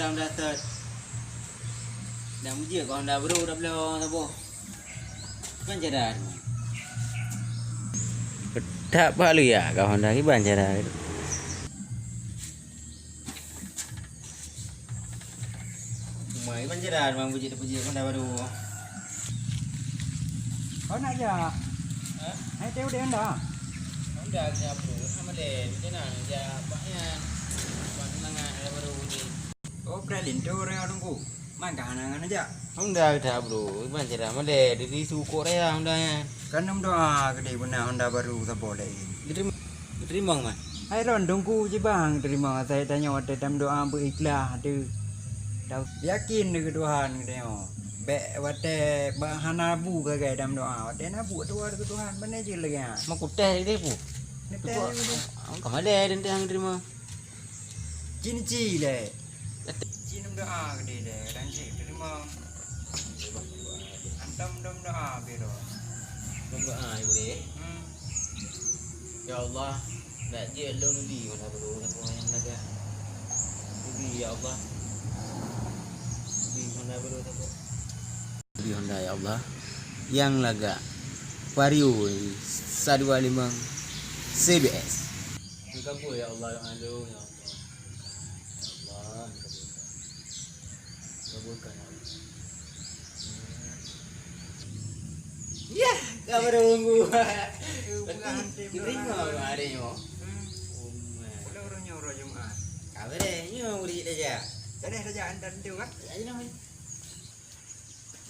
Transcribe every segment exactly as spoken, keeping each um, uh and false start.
Honda set. Dah mujur keu Honda baru dah bloe saboh. Ban cara. Peutak bak luya keu Honda kiban cara. Mai ban cara mang bujik teupujik Honda baru. Kau nak jak? Hah? Hai teu deh Honda. Honda siapa? Sama deh. Macam mana? Jak banyak. Buat kenangan Honda baru ni. Oh, prai linto raya tunggu. Man ka hana ngan jak. Honda dah bro, iban cara malée di sukok raya Honda nyan. Kan meudoa geude beuna Honda baru saboh laén. Diterima, diterima man. Hai ron tunggu jibang terima sai tanyoe watée tameudoa beu ikhlas tu. Yakin deungon Tuhan geutanyoe. Bek watée ba hana bu gagai tameudoa, watée na bu atuwa deungon Tuhan, beuna jih lagée nyan. Meukutéh deh pu. Neuteh. Ka malée dan teuh terima. Cinci lé. Cinci nem doa gede lé, dan cik terima. Antam dom doa biro. Dom doa ibu deh. Hmm. Ya Allah, nak je lom nabi mana bro nak yang lagak. Nabi ya Allah. Nabi mana bro tak. Beri Honda ya Allah yang lagak Vario sa dua lima C B S. Kabul ya Allah ya Allah ya Allah. Ya Allah, kabulkan. Kabulkan ya Allah. Ya, kabar tunggu. Berarti terima hari ni. Hmm. Kalau orang nyoe orang Jumat. Kabar deh, nyoe murid saja. Jadi saja antar tu kan? Ya, ya, namanya.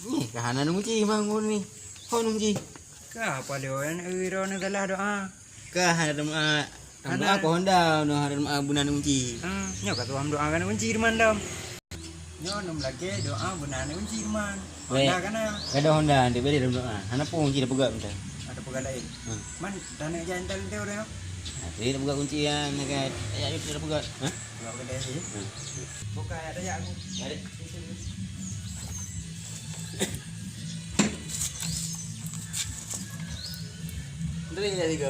Ni ka hana nunci bangun ni. Ho nunci. Ka apa lewat ui ro ni salah doa. Ka hana doa. Hana. Doa ko honda no hana doa bunan nunci. Hmm, nyoe ka tuan doa kan kunci di mandam. Nyoe nem lagi doa bunan kunci di man. Weh. Honda kana. Kada honda di beri doa. Hana pun kunci dah pegat minta. Ada pegat lain. Hmm. Man dan jantan tu dah. Nanti dah pegat kunci ya nak. Ya itu dah pegat. Hah? Buka ya, tanya aku. Ada. Dari ya tiga.